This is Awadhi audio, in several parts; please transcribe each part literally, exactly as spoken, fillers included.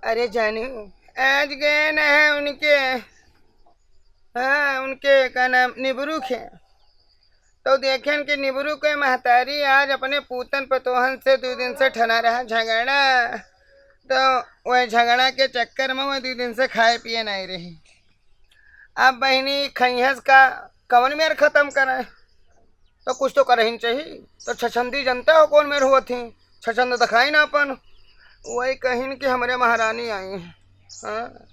अरे जानू, आज गए न है उनके, हाँ, उनके का नाम, निबरू के। तो देखेन कि निबरू के महतारी आज अपने पूतन पतोहन से दू दिन से ठना रहा झगड़ा। तो वह झगड़ा के चक्कर में वह दू दिन से खाए पिए नहीं रही। अब बहिनी खइहस का, कवन मेर खत्म करे? तो कुछ तो करहिन चाहिए। तो छछंदी जनता हो कौन मेर हुआ थी, छछंद दिखाई ना अपन। वही कहिन कि हमरे महारानी आई हैं। हाँ।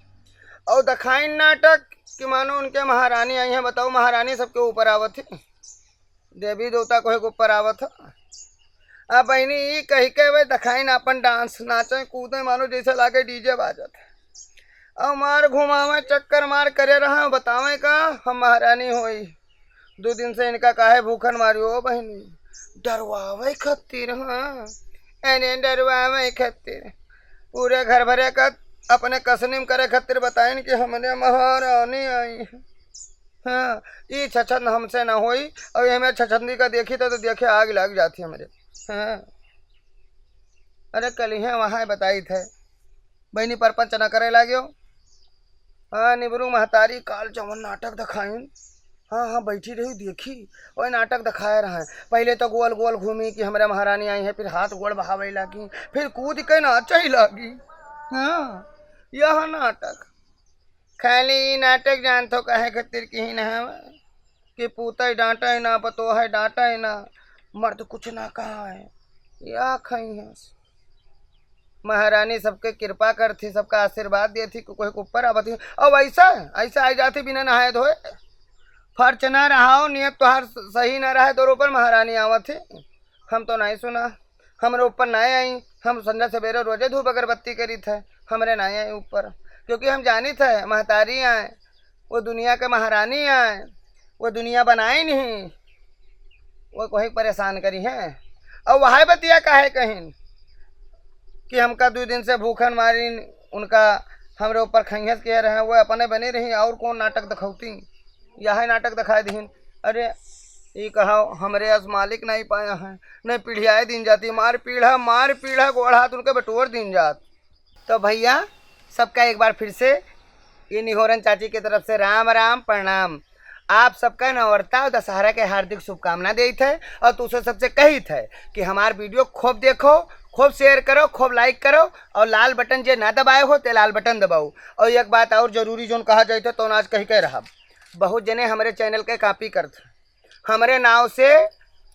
और दिखाइन नाटक कि मानो उनके महारानी आई हैं। बताओ, महारानी सबके ऊपर आवत है, देवी देवता को एक ऊपर आवत है। अब बहिनी ई कही के वे दिखाइन अपन डांस, नाचे कूदे, मानो जैसे लागे डीजे बाजत है। और मार घुमावे, चक्कर मार करे रहा, बतावे का हम महारानी होई। दो दिन से इनका काहे भूखन मारियो बहिनी? डरवावे खातिर, हाँ, अरे डरवावे खातिर। पूरे घर भरे का अपने कसनिम करे खातिर बताइन कि हमने महारानी आई है। हाँ, ई छछंद हमसे ना होई। और ये हमें छछंदी का देखी तो, तो देखे आग लग जाती हमरे। हाँ, अरे कल ही वहाँ बताई थे, बहिनी परपंच न करे लाग्यो। हाँ, निबरू महतारी काल जवन नाटक दिखाइन। हाँ, हाँ, बैठी रही, देखी, वही नाटक दिखाए रहे। पहले तो गोल गोल घूमी कि हमरा महारानी आई है, फिर हाथ गोड़ बहावे लागी, फिर कूद के नाचे लागी। हाँ, यह नाटक। खाली ई नाटक जानत हो काहे खातिर किहिन हवा कि पूतै डांटै ना, पतोहै डांटै ना, मर्द कुछ ना कहै। या खइहस। महारानी सबके कृपा करथी, सबका आशीर्वाद देथी, कोई के ऊपर आवत ही। अब ऐसा, ऐसा आ जाथी बिना नहाए धोए। फर्च ना रहाओ, नियत तोहार स-, सही ना रहे, तोर ऊपर महारानी आवत ही। हम तो नहीं सुना, हमरे ऊपर ना आई। हम संझा सवेरे रोजे धूप अगरबत्ती करी थे, हमरे ना आई ऊपर, क्योंकि हम जानी थे महतारी आए, वो दुनिया के महारानी आए, वो दुनिया बनाई नहीं, वो कोई परेशान करी हैं। और वह बतिया काहे कहिन कि हमका दो दिन से भूखन मारिन, उनका हमरे ऊपर खैहस के रहे, वो अपने बने रही, और कौन नाटक दिखौती, यह नाटक दिखाई दीन। अरे, ई कहा हमरे अस मालिक नहीं पाया है, नहीं पीढ़ियाए दीन जाती, मार पीढ़ा, मार पीढ़ा, गोड़ हाथ उनके बटोर दीन जात। तो भैया, सबका एक बार फिर से ये निहोरन चाची के तरफ से राम राम, प्रणाम। आप सबका नवरता और दशहरा के हार्दिक शुभकामना देत है और तुसे सबसे कहित है कि हमार video खूब देखो, खूब share करो, खूब like करो और लाल बटन जे ना दबाए हो ते लाल बटन दबाओ। और एक बात और जरूरी जोन कहा जाए तो, तो आज कही के रहा, बहुत जने हमरे channel के copy करत हैं। हमरे नाव से,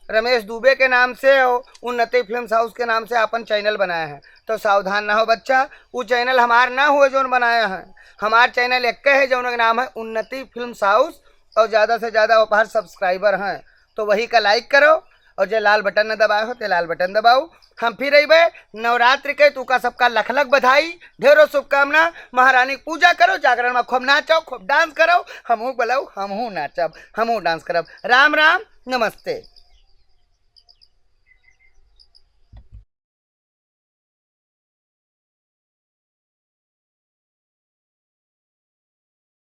रमेश दुबे के नाम से और उन्नति फिल्म्स हाउस के नाम से आपन channel बनाया है, तो सावधान ना हो बच्चा, वो channel हमार ना हुए जोन बनाया है। हमार channel एक है जोन के नाम है उन्नति फिल्म्स हाउस और ज्यादा से ज्यादा उपहार subscriber हैं, तो वही का like करो और जे लाल बटन न दबाए हो ते लाल बटन दबाओ। हम फिर अइबे नवरात्रि के, तुका सबका लख लख बधाई, ढेरों शुभकामना। महारानी की पूजा करो, जागरण में खूब नाचो, खूब dance करो, हमहू बोलो, हमहू नाचब, हमहू dance करब। राम राम, नमस्ते।